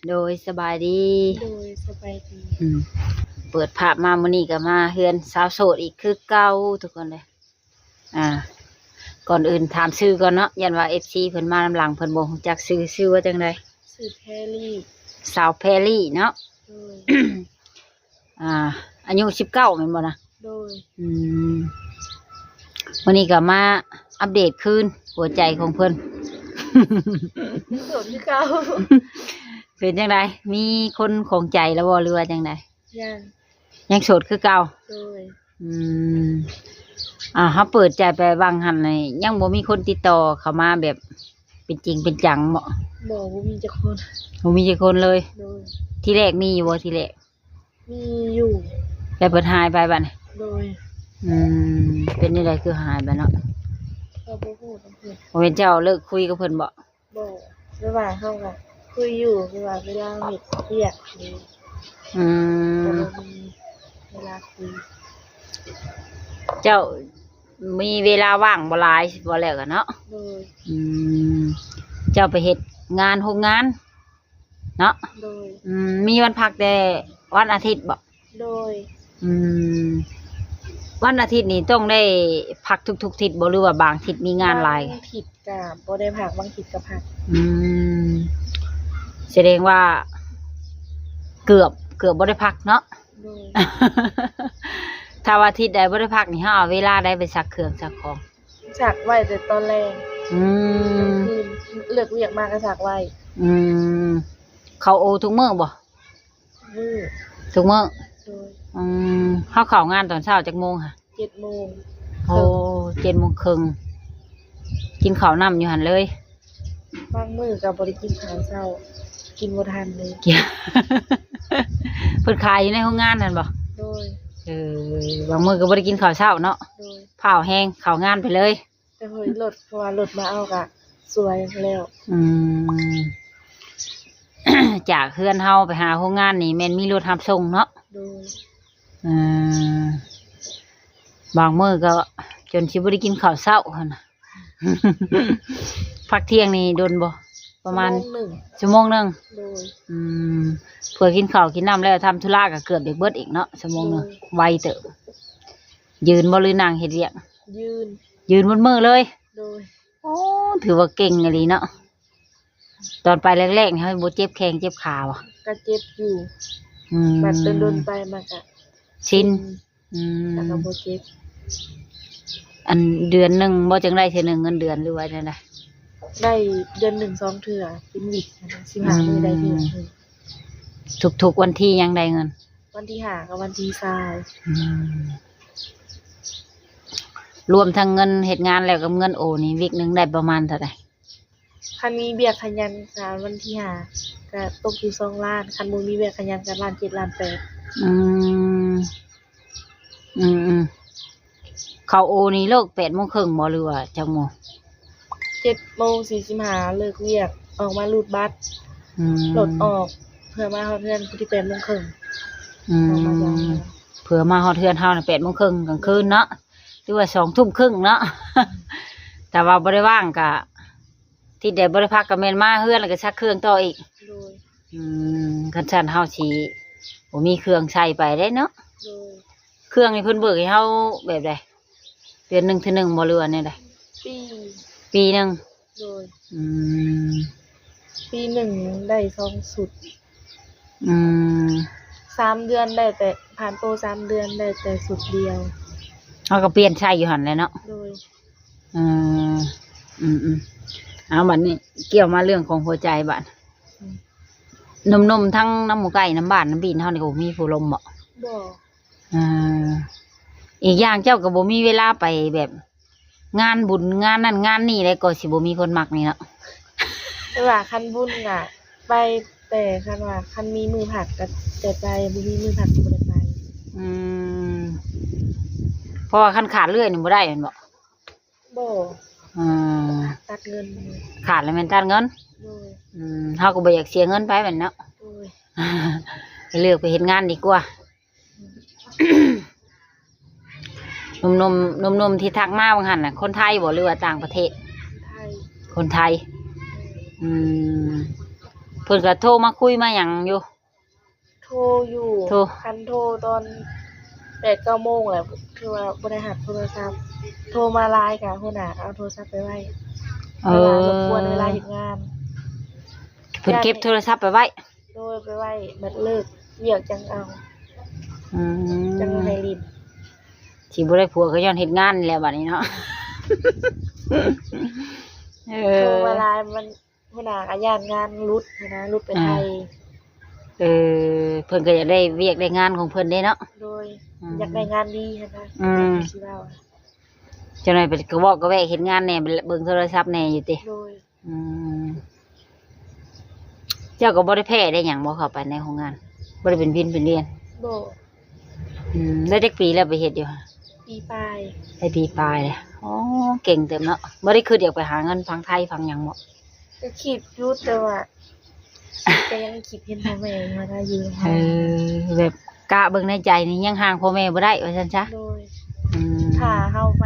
ໂດຍ ສະບາຍດີ. ໂດຍ ສະບາຍດີ. ອືມ ເປີດພາບມາມື້ນີ້ກໍມາເຮືອນສາວໂສດອີກຄືເກົ່າທຸກຄົນເລີຍ. ອ່າ ກ່ອນອື່ນຖາມຊື່ກ່ອນເນາະ, ຢ້ານວ່າເອັຟຊີເພິ່ນມານຳຫຼັງເພິ່ນບໍ່ຮູ້ຈັກຊື່. ຊື່ວ່າຈັ່ງໃດ? ຊື່ແພຣີ. ສາວແພຣີເນາະ. ໂດຍ. ອ່າ ອາຍຸສິບເກົ້າແມ່ນບໍ່ນະ? ໂດຍ. ອືມ ມື້ນີ້ກໍມາອັບເດດຄືນຫົວໃຈຂອງເພິ່ນ. ໂສດຄືເກົ່າ. ເປັນຈັ່ງໃດ? ມີຄົນຂອງໃຈແລ້ວບໍ່ ຫຼືວ່າຈັ່ງໃດ? ຍັງ. ຍັງໂສດຄືເກົ່າ? ໂດຍ. ອືມ ອ່າ ເຮົາເປີດໃຈໄປຫວ່າງຫັ້ນນີ້ ຍັງບໍ່ມີຄົນຕິດຕໍ່ເຂົ້າມາແບບເປັນຈິງເປັນຈັງບໍ? ບໍ່ ບໍ່ມີຈັກຄົນ. ບໍ່ມີຈັກຄົນເລີຍ? ໂດຍ. ທີແລກມີຢູ່ບໍ່ ທີແລກ? ມີຢູ່. ແລ້ວເພິ່ນຫາຍໄປບັດນີ້? ໂດຍ. ອືມ ເປັນແນວໃດຄືຫາຍໄປເນາະ? ກໍບໍ່ຮູ້ນຳເພິ່ນ. ບໍ່ແມ່ນເຈົ້າເລີກຄຸຍກັບເພິ່ນບໍ? ບໍ່ ແບບວ່າເຮົາກໍຄຸຍຢູ່ ແບບວ່າເວລາເຮັດວຽກນີ້. ອືມ ກໍບໍ່ມີເວລາຄຸຍ. ເຈົ້າມີເວລາວ່າງບໍ່ຫຼາຍ ເວົ້າແລ້ວກໍເນາະ? ໂດຍ. ອືມ ເຈົ້າໄປເຮັດງານໂຮງງານເນາະ? ໂດຍ. ອືມ ມີວັນພັກແຕ່ວັນອາທິດບໍ? ໂດຍ. ອືມ ວັນອາທິດນີ້ຕ້ອງໄດ້ພັກທຸກໆທິດບໍ ຫຼືວ່າບາງທິດມີງານຫຼາຍ? ບາງທິດກະບໍ່ໄດ້ພັກ ບາງທິດກະພັກ. ອືມ ສະແດງວ່າເກືອບ ເກືອບບໍ່ໄດ້ພັກເນາະ? ໂດຍ. ຖ້າວ່າທິດໃດບໍ່ໄດ້ພັກນີ້ ເຮົາເອົາເວລາໃດໄປຊັກເຄື່ອງຊັກຂອງ? ຊັກໄວ້ແຕ່ຕອນແລງ. ອືມ ກາງຄືນເລີກວຽກມາກໍຊັກໄວ້. ອືມ ເຂົ້າໂອທຸກມື້ບໍ? ມື້ ທຸກມື້. ໂດຍ. ອືມ ເຮົາເຂົ້າງານຕອນເຊົ້າຈັກໂມງຫະ? ເຈັດໂມງ. ໂອ້ ເຈັດໂມງເຄິ່ງ ກິນເຂົ້ານ້ຳຢູ່ຫັ້ນເລີຍ? ບາງມື້ກໍບໍ່ໄດ້ກິນເຂົ້າເຊົ້າ ກິນບໍ່ທັນເລີຍ. ເພິ່ນຂາຍຢູ່ໃນໂຮງງານຫັ້ນບໍ? ໂດຍ. ເອີ ບາງມື້ກໍບໍ່ໄດ້ກິນເຂົ້າເຊົ້າເນາະ? ໂດຍ. ພ້າວແຮງເຂົ້າງານໄປເລີຍ. ແຕ່ເຮີ້ຍລົດ ເພາະວ່າລົດມາເອົາກະສວຍແລ້ວ. ອືມ ຈາກເຮືອນເຮົາໄປຫາໂຮງງານນີ້ແມ່ນມີລົດຮັບສົ່ງເນາະ? ໂດຍ. ເອີ ບາງມື້ກໍຈົນຊິບໍ່ໄດ້ກິນເຂົ້າເຊົ້າຫັ້ນນະ. ພັກທ່ຽງນີ້ດົນບໍ່? ປະມານຊົ່ວໂມງໜຶ່ງ. ຊົ່ວໂມງໜຶ່ງ? ໂດຍ. ອືມ ເພື່ອກິນເຂົ້າກິນນ້ຳແລ້ວ ທຳທຸລະກໍເກືອບໄດ້ເບິດອີກເນາະ ຊົ່ວໂມງໜຶ່ງ. ໂດຍ. ໄວເຕີບ. ຢືນບໍ່ ຫຼືນັ່ງເຮັດວຽກ? ຢືນ. ຢືນໝົດມື້ເລີຍ? ໂດຍ. ໂອ້ ຖືວ່າເກັ່ງອີ່ຫຼີເນາະ. ຕອນໄປແລກໆນີ້ ເຮົາບໍ່ເຈັບແຂ້ງເຈັບຂາບໍ່? ກໍເຈັບຢູ່. ອືມ ບັດດົນໆໄປມັນກໍຊິນ. ອືມ ແລ້ວກໍບໍ່ເຈັບ. ອັນເດືອນໜຶ່ງບໍ່ ຈັ່ງໄດ້ເທື່ອໜຶ່ງເງິນເດືອນ ຫຼືວ່າຈັ່ງໃດ? ໄດ້ເດືອນໜຶ່ງສອງເທື່ອ ເປັນວິກຫັ້ນນະ ສິບຫ້າມື້ໄດ້ເທື່ອໜຶ່ງ. ອືມ ທຸກໆວັນທີຫຍັງໄດ້ເງິນ? ວັນທີຫ້າກັບວັນທີຊາວ. ອືມ ລວມທັງເງິນເຮັດງານແລ້ວກັບເງິນໂອນີ້ ວິກໜຶ່ງໄດ້ປະມານເທົ່າໃດ? ຄັນມີວຽກຂະຫຍັນກະວັນທີຫ້າກະຕົກຢູ່ສອງລ້ານ, ຄັນບໍ່ມີວຽກຂະຫຍັນກະລ້ານເຈັດລ້ານແປດ. ອືມ ອືມໆ ເຂົ້າໂອນີ້ເລີກແປດໂມງເຄິ່ງບໍ່ ຫຼືວ່າຈັກໂມງ? ເຈັດໂມງສີ່ສິບຫ້າເລີກວຽກ ອອກມາຮູດບັດ. ອືມ ລົດອອກ ເພື່ອມາຮອດເຮືອນພໍດີແປດໂມງເຄິ່ງ. ອືມ ອອກມາຈາກເຮືອນ ເພື່ອມາຮອດເຮືອນເຮົານະແປດໂມງເຄິ່ງກາງຄືນເນາະ ຫຼືວ່າສອງທຸ່ມເຄິ່ງເນາະ. ຖ້າວ່າບໍ່ໄດ້ວ່າງກະ ທິດໃດບໍ່ໄດ້ພັກກໍແມ່ນມາເຮືອນແລ້ວກໍຊັກເຄື່ອງຕໍ່ອີກ. ໂດຍ. ອືມ ຄັນຊັ້ນເຮົາຊິບໍ່ມີເຄື່ອງໃຊ້ໄປເດ້ເນາະ. ໂດຍ. ເຄື່ອງນີ້ເພິ່ນເບີກໃຫ້ເຮົາແບບໃດ? ເດືອນໜຶ່ງເທື່ອໜຶ່ງບໍ່ ຫຼືວ່າແນວໃດ? ປີ ປີໜຶ່ງ. ໂດຍ. ອືມ ປີໜຶ່ງໄດ້ສອງຊຸດ. ອືມ ສາມເດືອນໄດ້ແຕ່ ຜ່ານໂປສາມເດືອນໄດ້ແຕ່ຊຸດດຽວ. ເຮົາກໍປ່ຽນໃຊ້ຢູ່ຫັ້ນແຫຼະເນາະ. ໂດຍ. ເອີ ອືມໆ ເອົາ ບັດນີ້ກ່ຽວມາເລື່ອງຂອງຫົວໃຈບາດ. ອືມ ໜຸ່ມໆທັງນຳໝູ່ໄກ່ ນຳບ້ານ ນຳບີນເຮົານີ້ກໍບໍ່ມີຜູ້ລົມບໍ? ບໍ່. ເອີ ອີກຢ່າງເຈົ້າກໍບໍ່ມີເວລາໄປແບບງານບຸນງານນັ້ນງານນີ້ ແລ້ວກໍຊິບໍ່ມີຄົນມັກນີ້ເນາະ. ແຕ່ວ່າຄັນບຸນກະໄປ ແຕ່ຄັນວ່າ ຄັນມີມື້ພັກກໍຈະໄປ ບໍ່ມີມື້ພັກກໍບໍ່ໄດ້ໄປ. ອືມ ເພາະວ່າຄັນຂາດເລື້ອຍນີ້ບໍ່ໄດ້ແມ່ນບໍ່? ບໍ່. ອືມ ຕັດເງິນ. ຂາດແລ້ວແມ່ນຕັດເງິນ? ໂດຍ. ອືມ ເຮົາກໍບໍ່ຢາກເສຍເງິນໄປແມ່ນເນາະ? ໂດຍ. ເລືອກໄປເຮັດງານດີກວ່າ. ອືມ ໜຸ່ມໆ ໜຸ່ມໆທີ່ທັກມາວ່າງຫັ້ນນະ ຄົນໄທບໍ່ ຫຼືວ່າຕ່າງປະເທດ? ຄົນໄທ. ຄົນໄທ. ອືມ ເພິ່ນກໍໂທມາຄຸຍມາຫຍັງຢູ່? ໂທຢູ່. ໂທ ຄັນໂທຕອນແປດເກົ້າໂມງແຫຼະ ຄືວ່າບໍ່ໄດ້ຮັບໂທລະສັບ. ໂທມາຫຼາຍກະຫົວໜ້າເອົາໂທລະສັບໄປໄວ້. ເອີ ເວລາລົບກວນເວລາເຮັດງານ. ເພິ່ນເກັບໂທລະສັບໄປໄວ້? ໂດຍ ໄປໄວ້ ບັດເລີກວຽກຈັ່ງເອົາ. ອືມ ຈັ່ງໃຫ້ຫຼິ້ນ. ຊິບໍ່ໄດ້ຜົວກໍຍ້ອນເຮັດງານນີ້ແຫຼະບັດນີ້ເນາະ. ເອີ ໂທມາຫຼາຍ ມັນ ຫົວໜ້າກໍຢ້ານງານຫຼຸດຫັ້ນນະ ຫຼຸດໄປໄທ. ເອີ ເພິ່ນກໍຢາກໄດ້ວຽກໄດ້ງານຂອງເພິ່ນເດ້ເນາະ. ໂດຍ ອືມ ຢາກໄດ້ງານດີຫັ້ນນະ. ອືມ ຊິເວົ້າ ຈັກໜ້ອຍເພິ່ນກໍເວົ້າກະແວກເຮັດງານແດ່ ເບິ່ງໂທລະສັບແດ່ຢູ່ຕິ? ໂດຍ. ອືມ ເຈົ້າກໍບໍ່ໄດ້ແພ້ໄດ້ຫຍັງບໍ່ ເຂົ້າໄປໃນໂຮງງານ? ບໍ່ໄດ້ເປັນວິນເປັນວຽນ? ບໍ່. ອືມ ໄດ້ຈັກປີແລ້ວໄປເຮັດຢູ່? ປີປາຍ. ໄດ້ປີປາຍແລ້ວ. ອໍ ເກັ່ງເຕີບເນາະ. ບໍ່ໄດ້ຄິດຢາກໄປຫາເງິນຝັ່ງໄທຝັ່ງຫຍັງບໍ່? ກໍຄິດຢູ່ ແຕ່ວ່າກໍຍັງຄິດເຫັນພໍ່ແມ່ຢູ່ນະ ຢູ່ນຳເຮົາ. ເອີ ແບບກະເບິ່ງໃນໃຈນີ້ຍັງຫ່າງພໍ່ແມ່ບໍ່ໄດ້ວ່າຊັ້ນຊະ. ໂດຍ. ອືມ ຖ້າເຮົາໄປ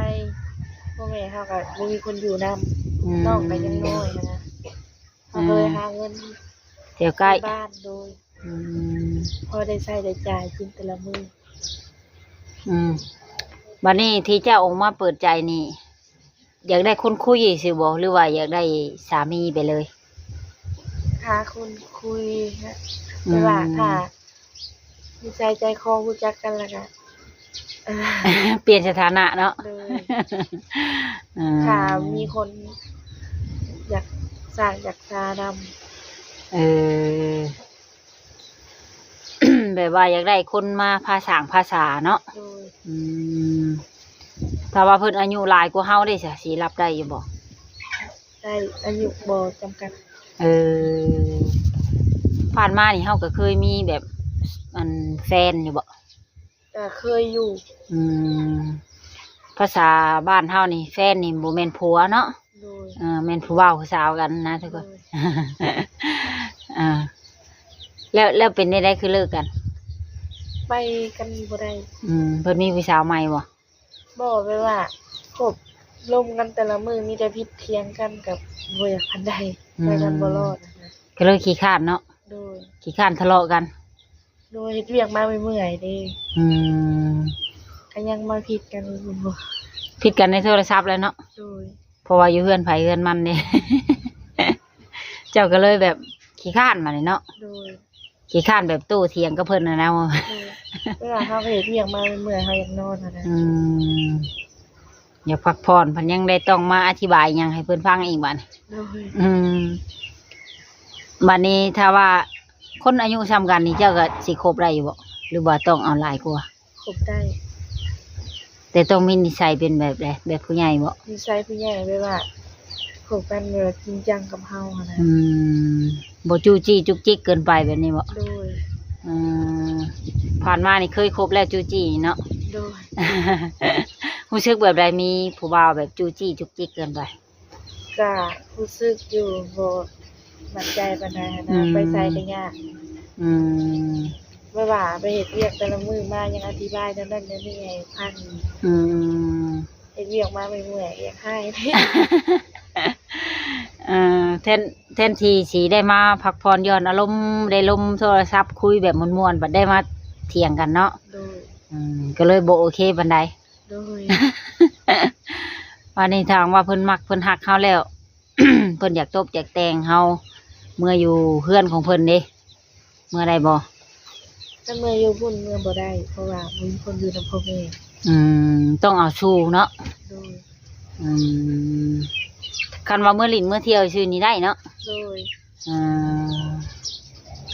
ພໍ່ແມ່ເຮົາກໍບໍ່ມີຄົນຢູ່ນຳ. ອືມ ນ້ອງກໍຍັງນ້ອຍຫັ້ນນະ. ເຮົາກໍເລີຍ ອືມ ຫາເງິນແຖວໃກ້ ຢູ່ບ້ານ. ໂດຍ. ອືມ ພໍໄດ້ໃຊ້ໄດ້ຈ່າຍກິນແຕ່ລະມື້. ອືມ ບັດນີ້ທີ່ເຈົ້າອອກມາເປີດໃຈນີ້ ຢາກໄດ້ຄົນຄຸຍຊື່ບໍ່ ຫຼືວ່າຢາກໄດ້ສາມີໄປເລີຍ? ຫາຄົນຄຸຍນະ. ອືມ ແຕ່ວ່າຖ້ານິໄສໃຈຄໍຮູ້ຈັກກັນແລ້ວກະ ອ່າ ປ່ຽນສະຖານະເນາະ. ໂດຍ. ອືມ ຖ້າມີຄົນຢາກສ້າງຢາກສານຳ. ເອີ ແບບວ່າຢາກໄດ້ຄົນມາພາສ້າງພາສາເນາະ. ໂດຍ. ອືມ ຖ້າວ່າເພິ່ນອາຍຸຫຼາຍກວ່າເຮົາເດ້ຊະ ຊິຮັບໄດ້ຢູ່ບໍ່? ໄດ້ ອາຍຸບໍ່ຈຳກັດ. ເອີ ຜ່ານມານີ້ເຮົາກໍເຄີຍມີແບບ ອັນ ແຟນຢູ່ບໍ່? ກໍເຄີຍຢູ່. ອືມ ພາສາບ້ານເຮົານີ້ ແຟນນີ້ບໍ່ແມ່ນຜົວເນາະ. ໂດຍ. ເອີ ແມ່ນຜູ້ບ່າວຜູ້ສາວກັນນະທຸກຄົນ. ໂດຍ. ເອີ ແລ້ວ ແລ້ວເປັນແນວໃດຄືເລີກກັນ? ໄປກັນບໍ່ໄດ້. ອືມ ເພິ່ນມີຜູ້ສາວໃໝ່ບໍ່? ບໍ່ ແບບວ່າຄົບລົມກັນແຕ່ລະມື້ມີແຕ່ຜິດຖຽງກັນ ກໍບໍ່ຢາກປານໃດ. ອືມ ໄປກັນບໍ່ລອດນະ. ກໍເລີຍຂີ້ຄ້ານເນາະ. ໂດຍ. ຂີ້ຄ້ານທະເລາະກັນ. ໂດຍ ເຮັດວຽກມາເມື່ອຍໆເດ້. ອືມ ກໍຍັງມາຜິດກັນຢູ່. ຜິດກັນໃນໂທລະສັບແຫຼະເນາະ. ໂດຍ. ເພາະວ່າຢູ່ເຮືອນໃຜເຮືອນມັນເດ້. ເຈົ້າກໍເລີຍແບບຂີ້ຄ້ານບາດນີ້ເນາະ. ໂດຍ. ຂີ້ຄ້ານແບບໂຕ້ຖຽງກັບເພິ່ນຫັ້ນນະ. ໂດຍ. ເວລາເຮົາເຮັດວຽກມາເມື່ອຍໆ ເຮົາຢາກນອນຫັ້ນນະ. ອືມ ຢາກພັກຜ່ອນ ເພິ່ນຍັງໄດ້ຕ້ອງມາອະທິບາຍຫຍັງໃຫ້ເພິ່ນຟັງອີກບາດນີ້. ໂດຍ. ອືມ ບາດນີ້ຖ້າວ່າຄົນອາຍຸສ່ຳກັນນີ້ ເຈົ້າກໍຊິຄົບໄດ້ຢູ່ບໍ່ ຫຼືວ່າຕ້ອງເອົາຫຼາຍກວ່າ? ຄົບໄດ້. ແຕ່ຕ້ອງມີນິໄສເປັນແບບໃດ? ແບບຜູ້ໃຫຍ່ບໍ? ນິໄສຜູ້ໃຫຍ່ ແບບວ່າຄົບກັນແບບວ່າຈິງຈັງກັບເຮົາຫັ້ນນະ. ອືມ ບໍ່ຈູ້ຈີ້ຈຸກຈິກເກີນໄປແບບນີ້ບໍ? ໂດຍ. ອືມ ຜ່ານມານີ້ເຄີຍຄົບແລ້ວຈູ້ຈີ້ເນາະ? ໂດຍ. ຮູ້ສຶກແບບໃດ ມີຜູ້ບ່າວແບບຈູ້ຈີ້ຈຸກຈິກເກີນໄປ? ກະຮູ້ສຶກຢູ່ ບໍ່ໝັ້ນໃຈປານໃດຫັ້ນນະ. ອືມ ໄປໃສກໍຍາກ. ອືມ ແບບວ່າໄປເຮັດວຽກແຕ່ລະມື້ມາຍັງອະທິບາຍແນວນັ້ນແນວນີ້ໃຫ້ຟັງ. ອືມ ເຮັດວຽກມາເມື່ອຍໆ ຢາກຮ້າຍ. ເອີ ແທນ ແທນທີ່ຊິໄດ້ມາພັກຜ່ອນຢ່ອນອາລົມ ໄດ້ລົມໂທລະສັບຄຸຍແບບມ່ວນໆ ບັດໄດ້ມາຖຽງກັນເນາະ. ໂດຍ. ອືມ ກໍເລີຍບໍ່ໂອເຄປານໃດ. ໂດຍ. ບາດນີ້ຖ້າຫາກວ່າເພິ່ນມັກເພິ່ນຮັກເຮົາແລ້ວ ເພິ່ນຢາກຕົບຢາກແຕ່ງເຮົາເມືອຢູ່ເຮືອນຂອງເພິ່ນເດ້ ເມືອໄດ້ບໍ່? ຄັນເມືອຢູ່ພຸ້ນເມືອບໍ່ໄດ້ ເພາະວ່າບໍ່ມີຄົນຢູ່ນຳພໍ່ແມ່. ອືມ ຕ້ອງເອົາຊູ່ເນາະ. ໂດຍ. ອືມ ຄັນວ່າເມືອຫຼິ້ນເມືອທ່ຽວຊື່ນີ້ໄດ້ເນາະ. ໂດຍ. ອືມ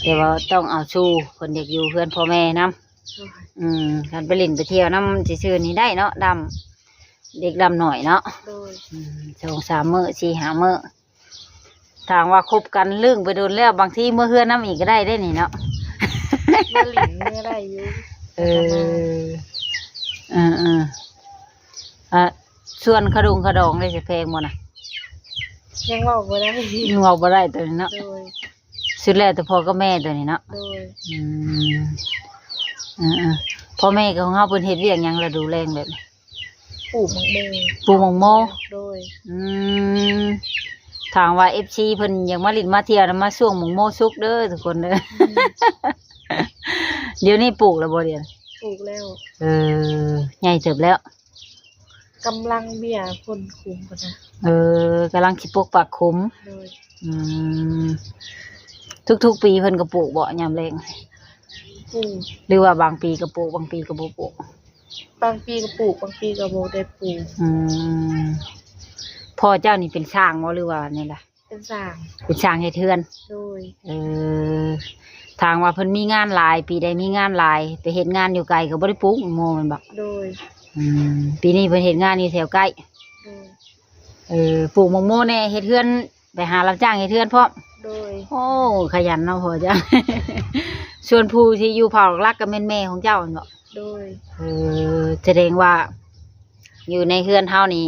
ແຕ່ວ່າຕ້ອງເອົາຊູ່ ເພິ່ນຢາກຢູ່ເຮືອນພໍ່ແມ່ນຳ. ໂດຍ. ອືມ ຄັນໄປຫຼິ້ນໄປທ່ຽວນຳຊື່ໆນີ້ໄດ້ເນາະ ດຳເດັກດຳນ້ອຍເນາະ. ໂດຍ. ອືມ ສອງສາມມື້ ສີ່ຫ້າມື້ ຖ້າຫາກວ່າຄົບກັນລຶ້ງໄປດົນແລ້ວ ບາງທີເມືອເຮືອນນຳອີກກໍໄດ້ເດ້ນີ້ເນາະ. ມາຫຼິ້ນເມືອໄດ້ຢູ່. ເອີ ເອີໆ ອາ ສ່ວນຂະດົງຂະດອງເດ້ ຊິແພງບໍ່ນະ? ຍັງເວົ້າບໍ່ໄດ້ ຍັງເວົ້າບໍ່ໄດ້ໂຕນີ້ເນາະ. ໂດຍ. ສຸດແລ້ວແຕ່ພໍ່ກັບແມ່ໂຕນີ້ເນາະ. ໂດຍ. ອືມ ເອີໆ ພໍ່ແມ່ຂອງເຮົາເພິ່ນເຮັດວຽກຫຍັງລະດູແລງແບບນີ້? ປູກໝາກໂມ. ປູກໝາກໂມ. ໂດຍ. ອືມ ຖ້າຫາກວ່າເອັຟຊີເພິ່ນຢາກມາຫຼິ້ນມາທ່ຽວນະ ມາຊ່ວງໝາກໂມສຸກເດີທຸກຄົນເດີ. ອືມ ດຽວນີ້ປູກແລ້ວບໍ່ດຽວນີ້? ປູກແລ້ວ. ເອີ ໃຫຍ່ເຕີບແລ້ວ. ກຳລັງເບ້ຍພົ້ນຂຸມພຸ້ນນະ. ເອີ ກຳລັງຊິປົກປັກຂຸມ. ໂດຍ. ອືມ ທຸກໆປີເພິ່ນກໍປູກບໍ່ ຍາມແລ້ງ? ປູກ. ຫຼືວ່າບາງປີກໍປູກ ບາງປີກໍບໍ່ປູກ? ບາງປີກໍປູກ ບາງປີກໍບໍ່ໄດ້ປູກ. ອືມ ພໍ່ເຈົ້ານີ້ເປັນຊ່າງບໍ່ ຫຼືວ່າແນວໃດ? ເປັນຊ່າງ. ເປັນຊ່າງເຮັດເຮືອນ. ໂດຍ. ເອີ ຖ້າຫາກວ່າເພິ່ນມີງານຫຼາຍ ປີໃດມີງານຫຼາຍ ໄປເຮັດງານຢູ່ໄກກໍບໍ່ໄດ້ປູກໝາກໂມແມ່ນບໍ່? ໂດຍ. ອືມ ປີນີ້ເພິ່ນເຮັດງານຢູ່ແຖວໃກ້. ໂດຍ. ເອີ ປູກໝາກໂມແດ່ ເຮັດເຮືອນ ໄປຫາຮັບຈ້າງເຮັດເຮືອນພ້ອມ. ໂດຍ. ໂອ້ ຂະຫຍັນເນາະພໍ່ເຈົ້າ. ສ່ວນຜູ້ທີ່ຢູ່ເຜົ່າຫຼັກໆກໍແມ່ນແມ່ຂອງເຈົ້າແມ່ນບໍ່? ໂດຍ. ເອີ ສະແດງວ່າຢູ່ໃນເຮືອນເຮົານີ້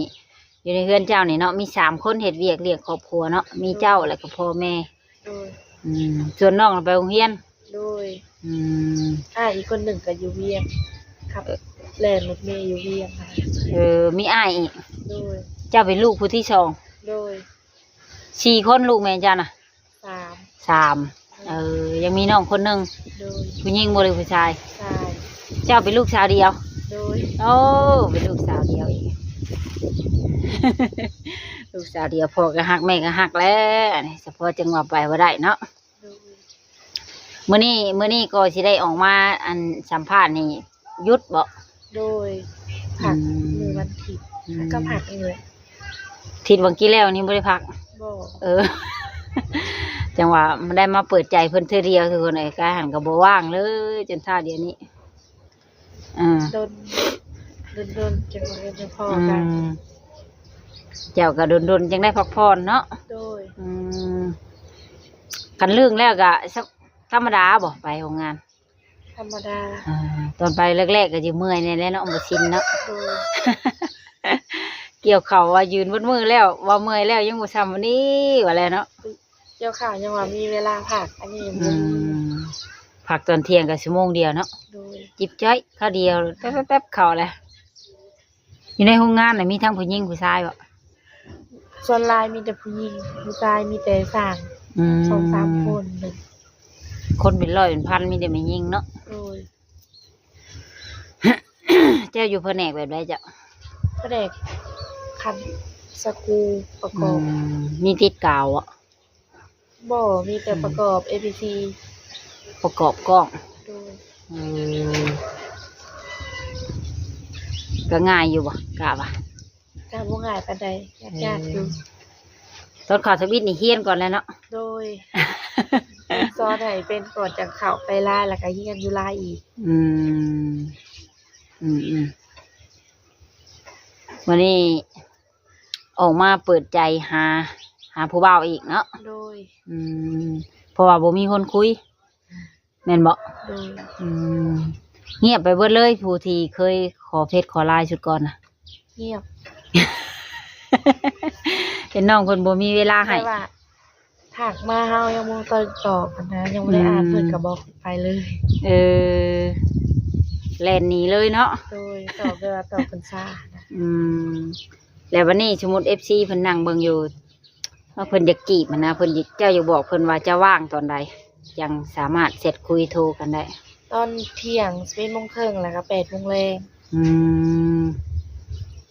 ຢູ່ໃນເຮືອນເຈົ້ານີ້ເນາະ ມີສາມຄົນເຮັດວຽກລ້ຽງຄອບຄົວເນາະ ມີເຈົ້າ ໂດຍ ແລ້ວກໍພໍ່ແມ່. ໂດຍ. ອືມ ສ່ວນນ້ອງໄປໂຮງຮຽນ. ໂດຍ. ອືມ ອ້າຍອີກຄົນໜຶ່ງກໍຢູ່ວຽງ ຂັບ ເອີ ແລ່ນລົດເມຢູ່ວຽງ. ເອີ ມີອ້າຍອີກ. ໂດຍ. ເຈົ້າເປັນລູກຜູ້ທີສອງ. ໂດຍ. ສີ່ຄົນ ລູກແມ່ເຈົ້ານະ? ສາມ. ສາມ. ເອີ ຍັງມີນ້ອງຄົນໜຶ່ງ. ໂດຍ. ຜູ້ຍິງບໍ່ ຫຼືຜູ້ຊາຍ? ຊາຍ. ເຈົ້າເປັນລູກສາວດຽວ? ໂດຍ. ໂອ້ ເປັນລູກສາວດຽວອີກ. ລູກສາວດຽວ ພໍ່ກໍຮັກ ແມ່ກໍຮັກແຫຼະ ອັນນີ້ສະເພາະຈັ່ງວ່າໄປບໍ່ໄດ້ເນາະ. ໂດຍ. ມື້ນີ້ ມື້ນີ້ກໍຊິໄດ້ອອກມາ ອັນ ສຳພາດນີ້ ຢຸດບໍ່? ໂດຍ. ພັກ ອືມ ມື້ວັນທິດ ອືມ ແລ້ວກໍພັກເລີຍ. ທິດຫວ່າງກີ້ແລ້ວນີ້ບໍ່ໄດ້ພັກ? ບໍ່. ເອີ ຈັ່ງວ່າໄດ້ມາເປີດໃຈເພິ່ນເທື່ອດຽວ ທຸກຄົນເອີຍ. ກາຍຫັ້ນກໍບໍ່ວ່າງເລີຍ ຈົນທ້າດຽວນີ້. ເອີ ດົນ ດົນໆ ຈັ່ງວ່າໄດ້ພໍ້ກັນ. ອືມ ເຈົ້າກໍດົນໆ ຈັ່ງໄດ້ພັກຜ່ອນເນາະ. ໂດຍ. ອືມ ຄັນລຶ້ງແລ້ວກໍ ທຳມະດາບໍ່ ໄປໂຮງງານ? ທຳມະດາ. ອ່າ ຕອນໄປແລກໆ ກໍຊິເມື່ອຍແດ່ແຫຼະເນາະ ບໍ່ຊິນເນາະ. ໂດຍ. ກ່ຽວເຂົ້າວ່າຢືນເບິດມື້ແລ້ວ ວ່າເມື່ອຍແລ້ວ ຍັງບໍ່ຊ່ຳມື້ນີ້ວ່າແລ້ວເນາະ. ກ່ຽວເຂົ້າຍັງວ່າມີເວລາພັກ ອັນນີ້ຍັງບໍ່ມີ. ອືມ ພັກຕອນທ່ຽງກໍຊົ່ວໂມງດຽວເນາະ. ໂດຍ. ຈິບຈ້ອຍຄາວດຽວ ແປັບໆ ເຂົ້າແຫຼະ. ຢູ່ໃນໂຮງງານນະ ມີທັງຜູ້ຍິງຜູ້ຊາຍບໍ່? ສ່ວນຫຼາຍມີແຕ່ຜູ້ຍິງ ຜູ້ຊາຍມີແຕ່ຊ່າງ ອືມ ສອງສາມຄົນ. ຄົນເປັນຮ້ອຍເປັນພັນ ມີແຕ່ແມ່ຍິງເນາະ. ໂດຍ. ເຈົ້າຢູ່ພະແນກແບບໃດເຈົ້າ? ພະແນກຂັດສະກູປະກອບ. ອືມ ມີຕິດກາວບໍ່? ບໍ່ ມີແຕ່ ອືມ ປະກອບເອພີຊີ ປະກອບກ້ອງ. ໂດຍ. ອືມ ກໍງ່າຍຢູ່ບໍ່ ກະວ່າ? ກໍບໍ່ງ່າຍປານໃດ ຍາກໆ ເອີ ຢູ່. ຕອນເຂົ້າທຳອິດນີ້ຮຽນກ່ອນແຫຼະເນາະ. ໂດຍ. ສອນໃຫ້ເປັນກ່ອນ ຈັ່ງເຂົ້າໄປລາຍ ແລ້ວກໍຮຽນຢູ່ລາຍອີກ. ອືມ ອືມໆ ມື້ນີ້ ອອກມາເປີດໃຈຫາ ຫາຜູ້ບ່າວອີກເນາະ. ໂດຍ. ອືມ ເພາະວ່າບໍ່ມີຄົນຄຸຍ ແມ່ນບໍ່? ໂດຍ. ອືມ ງຽບໄປເບິດເລີຍ ຜູ້ທີ່ເຄີຍຂໍເຟສຂໍລາຍຊຸດກ່ອນນະ. ງຽບ. ເຫັນນ້ອງເພິ່ນບໍ່ມີເວລາໃຫ້ ແຕ່ວ່າ ທັກມາເຮົາຍັງບໍ່ຕອບ ຕອບຫັ້ນນະ ຍັງບໍ່ໄດ້ອ່ານ ອືມ ເພິ່ນກໍບລັອກໄປເລີຍ. ເອີ ແລ່ນໜີເລີຍເນາະ. ໂດຍ. ຕອບແບບວ່າຕອບເພິ່ນຊ້ານະ. ອືມ ແລ້ວບັດນີ້ສົມມຸດເອັຟຊີເພິ່ນນັ່ງເບິ່ງຢູ່ ວ່າເພິ່ນຢາກຈີບຫັ້ນນະ ເພິ່ນຢາກ ເຈົ້າຢາກບອກເພິ່ນວ່າຈະວ່າງຕອນໃດ ຈັ່ງສາມາດແຊັດຄຸຍໂທກັນໄດ້? ຕອນທ່ຽງ ສິບເອັດໂມງເຄິ່ງ ແລ້ວກໍແປດໂມງແລງ. ອືມ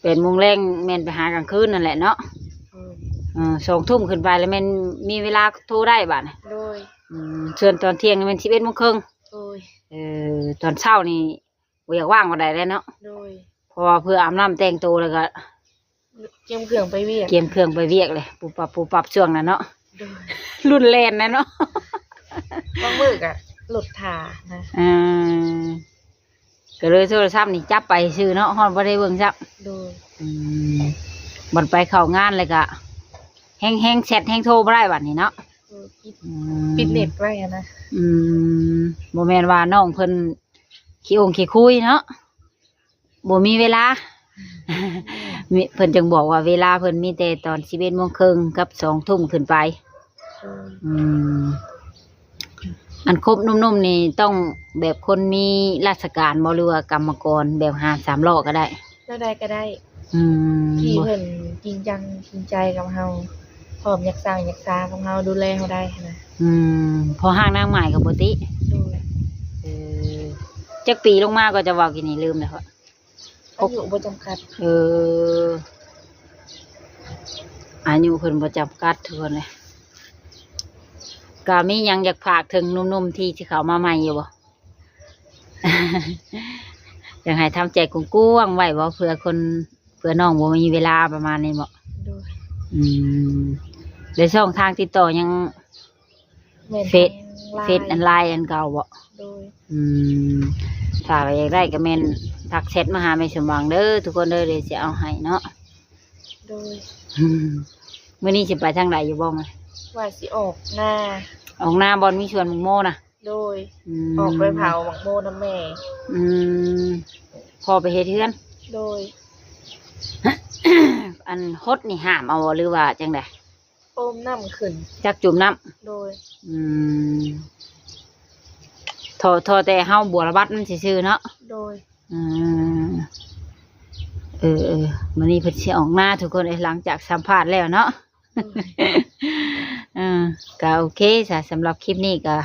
ແປດໂມງແລງແມ່ນໄປຫາກາງຄືນນັ້ນແຫຼະເນາະ. ເອີ ເອີ ສອງທຸ່ມຂຶ້ນໄປແລ້ວແມ່ນມີເວລາໂທໄດ້ບາດນີ້. ໂດຍ. ອືມ ສ່ວນຕອນທ່ຽງນີ້ແມ່ນສິບເອັດໂມງເຄິ່ງ. ໂດຍ. ເອີ ຕອນເຊົ້ານີ້ບໍ່ຢາກວ່າງປານໃດແລ້ວເນາະ. ໂດຍ. ເພາະວ່າເພື່ອອາບນ້ຳແຕ່ງໂຕແລ້ວກໍ ກຽມເຄື່ອງໄປວຽກ ກຽມເຄື່ອງໄປວຽກເລີຍ ປຸບປັບ ປຸບປັບ ຊ່ວງນັ້ນເນາະ. ໂດຍ. ລຸ້ນແລ່ນນະເນາະ. ບາງມື້ກໍລົດຖ້ານະ. ເອີ ກໍເລີຍໂທລະສັບນີ້ຈັບໄປຊື່ເນາະ ຮອດບໍ່ໄດ້ເບິ່ງຊ້ຳ. ໂດຍ. ອືມ ບັດໄປເຂົ້າງານແລ້ວກໍແຮງ ແຮງແຊັດແຮງໂທບໍ່ໄດ້ບັດນີ້ເນາະ. ເອີ ປິດ ອືມ ປິດເນັດໄວ້ຫັ້ນນະ. ອືມ ບໍ່ແມ່ນວ່ານ້ອງເພິ່ນຂີ້ອົງຂີ້ຄຸຍເນາະ. ບໍ່ມີເວລາ ມີ ເພິ່ນຈຶ່ງບອກວ່າເວລາເພິ່ນມີແຕ່ຕອນສິບເອັດໂມງເຄິ່ງກັບສອງທຸ່ມຂຶ້ນໄປ. ອືມ ອືມ ອັນຄົບໜຸ່ມໆ ນີ້ຕ້ອງແບບຄົນມີລາຊະການບໍ່ ຫຼືວ່າກຳມະກອນແບບຫານສາມລໍ້ກໍໄດ້? ແນວໃດກໍໄດ້. ອືມ ທີ່ເພິ່ນຈິງຈັງຈິງໃຈກັບເຮົາ. ພ້ອມຢາກສ້າງຢາກສາກັບເຮົາ ດູແລເຮົາໄດ້ຫັ້ນນະ. ອືມ ພໍຮ່າງນາງໝ້າຍກໍບໍ່ຕິ. ໂດຍ. ເອີ ຈັກປີລົງມາກໍຈະເວົ້າກີ້ນີ້ ລືມແລ້ວ. ອາຍຸບໍ່ຈຳກັດ. ເອີ ອາຍຸເພິ່ນບໍ່ຈຳກັດທຸກຄົນເລີຍ. ກະມີຫຍັງຢາກຝາກເຖິງໜຸ່ມໆທີ່ຊິເຂົ້າມາໃໝ່ຢູ່ບໍ່? ຢາກໃຫ້ທຳໃຈກວ້າງໆໄວ້ບໍ່ ເພື່ອຄົນ ເພື່ອນ້ອງບໍ່ມີເວລາປະມານນີ້ບໍ່? ໂດຍ. ອືມ ແລ້ວຊ່ອງທາງຕິດຕໍ່ຍັງ ແມ່ນ ເຟສ ທາງ LINE ເຟສອັນ LINE ອັນເກົ່າບໍ່? ໂດຍ. ອືມ ຖ້າວ່າຢາກໄດ້ກໍແມ່ນທັກແຊັດມາຫາແມ່ສົມຫວັງເດີທຸກຄົນເດີ ດຽວຊິເອົາໃຫ້ເນາະ. ໂດຍ. ອືມ ມື້ນີ້ຊິໄປທາງໃດຢູ່ບໍ່? ວ່າຊິອອກນາ. ອອກນາບ່ອນມີສວນໝາກໂມນະ? ໂດຍ. ອືມ ອອກໄປເຜົາໝາກໂມນຳແມ່. ອືມ ພໍ່ໄປເຮັດເຮືອນ. ໂດຍ. ອັນຫົດນີ້ຫາມເອົາບໍ່ ຫຼືວ່າຈັ່ງໃດ? ໂອມນ້ຳຂຶ້ນ ຈັກຈຸ່ມນ້ຳ. ໂດຍ. ອືມ ທໍ່ ທໍ່ແຕ່ເຮົາບົວລະບັດມັນຊື່ໆເນາະ. ໂດຍ. ອືມ ເອີໆ ມື້ນີ້ເພິ່ນຊິອອກນາທຸກຄົນເອີຍ ຫຼັງຈາກສຳພາດແລ້ວເນາະ. ໂດຍ. ເອີ ກໍໂອເຄຊະ ສຳລັບຄລິບນີ້ກໍ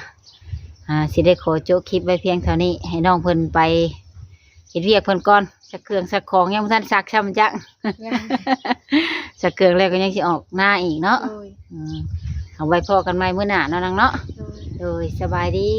ອ່າ ຊິໄດ້ຂໍໂຈະຄລິບໄວ້ພຽງເທົ່ານີ້ ໃຫ້ນ້ອງເພິ່ນໄປເຮັດວຽກເພິ່ນກ່ອນ ຊັກເຄື່ອງຊັກຂອງ ຍັງບໍ່ທັນຊັກຊ້ຳຈັກ. ຍັງ. ຊັກເຄື່ອງແລ້ວກໍຍັງຊິອອກນາອີກເນາະ. ໂດຍ. ອືມ ເອົາໄວ້ພໍ້ກັນໃໝ່ມື້ໜ້າເນາະນາງເນາະ. ໂດຍ. ໂດຍ ສະບາຍດີ.